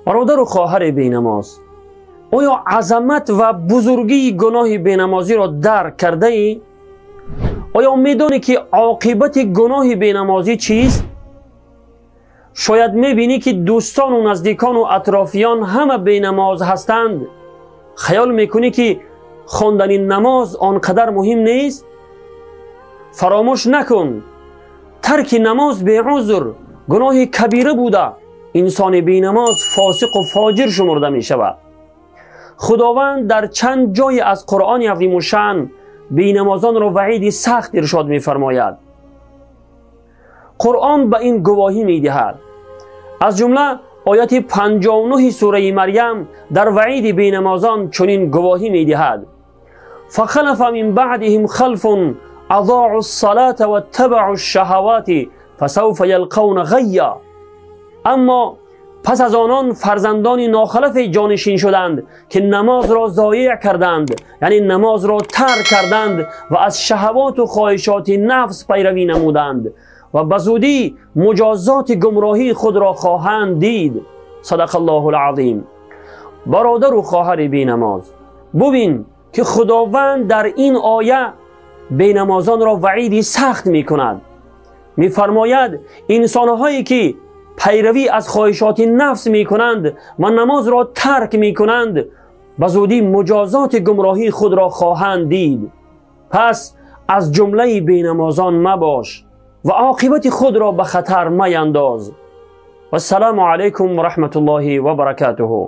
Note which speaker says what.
Speaker 1: Бародару хоҳари бенамоз, оё азамат ва бузургии гуноҳи бенамозиро дарк кардаӣ? Оё медонӣ, ки оқибати гуноҳи бенамозӣ чист? Шояд мебинӣ, ки дӯстону наздикону атрофиён ҳама бенамоз ҳастанд. Хаёл мекунӣ, ки хондани намоз он қадар муҳим нест. Фаромӯш накун, тарки намоз беузр гуноҳи кабира буда, инсони бенамоз фосиқу фоҷир шумурда мешавад. Худованд дар чанд ҷое аз Қуръони азимушшаън бенамозонро ваъиди сахт иршод мефармояд. Қуръон ба ин гувоҳӣ медиҳад. Аз ҷумла ояти 59-и сураи Марьям дар ваъиди бенамозон чунин гувоҳӣ медиҳад: فخلف من بعدهم خلف اضاعوا الصلاة واتبعوا الشهوات فسوف يلقون غيا. Аммо пас аз онон фарзандони нохалафе ҷонишин шуданд, ки намозро зоеъ карданд, яъне намозро тарк карданд ва аз шаҳавоту хоҳишоти нафс пайравӣ намуданд ва ба зудӣ муҷозоти гумроҳии худро хоҳанд дид. صدق الله العظیم. Бародару хоҳари бенамоз, бубин, ки Худованд дар ин оя бенамозонро ваъиди сахт мекунад. Мефармояд, инсонҳое ки пайравӣ аз хоҳишоти нафс мекунанд ва намозро тарк мекунанд, ба зудӣ муҷозоти гумроҳии худро хоҳанд дид. Пас аз ҷумлаи бенамозон мабош ва оқибати худро ба хатар маяндоз. Вассалому алайкум ва раҳматуллоҳи ва баракатуҳу.